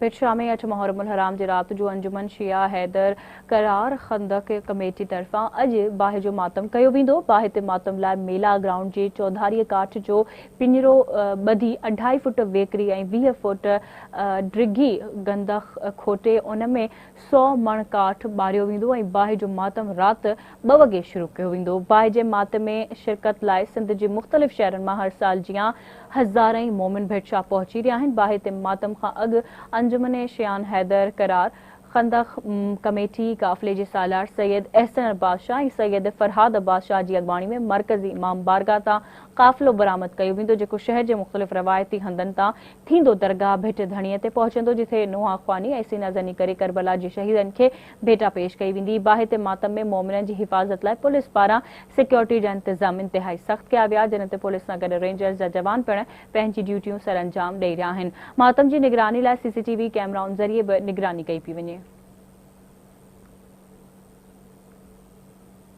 ڀٽ شاهه ۾ 8 محرم الحرام جي رات جو انجمن شيعه حيدر ڪرار خندق ڪميٽي طرفان اڄ باهه جو ماتم ڪيو ويندو. باهه تي ماتم لاء ميلا گرائونڊ جي چوڌاريء ڪاٺ جو پڃرو ٻڌي اڍائي فوٽ ويڪري ۽ 20 فوٽ ڊگهي گندخ کوٽي ان ۾ 100 مڻ ڪاٺ ٻاريو ويندو ۽ باهه جو ماتم رات 2 وڳي شروع ڪيو ويندو. باهه جي ماتم ۾ شرڪت لاء سنڌ جي مختلف شهرن مان هر سال جيان هزارين مومن ڀٽ شاهه پهچي رهيا آهن. باهه تي ماتم کان اڳ انجمن شيعان حيدر ڪرار خندق ڪميٽي قافلي جي سالار سيد احسن عباس شاهه ۽ سيد فرهاد عباس شاهه جي اڳواڻي ۾ مرڪزي امام بارگاهه تان قافلو برآمد ڪيو ويندو جيڪو شهر جي مختلف روايتي هنڌن تان ٿيندو درگاهه ڀٽ ڌڻيء تي پهچندو جتي نوحه خواني ۽ سينه زني ڪري ڪربلا جي شهيدن کي ڀيٽا پيش ڪئي ويندي. باهه تي ماتم ۾ مومنن جي حفاظت لاء پوليس پاران سيڪيورٽي جا انتظام انتهائي سخت ڪيا ويا جنھن تي پوليس سان گڏ رينجرز جا جوان پڻ پنهنجي ڊيوٽيون سرانجام ڏئي رهيا آهن. ماتم جي نگراني لاء سي سي ٽي وي ڪئميرائن ذريعي به نگراني ڪئي پئي وڃي.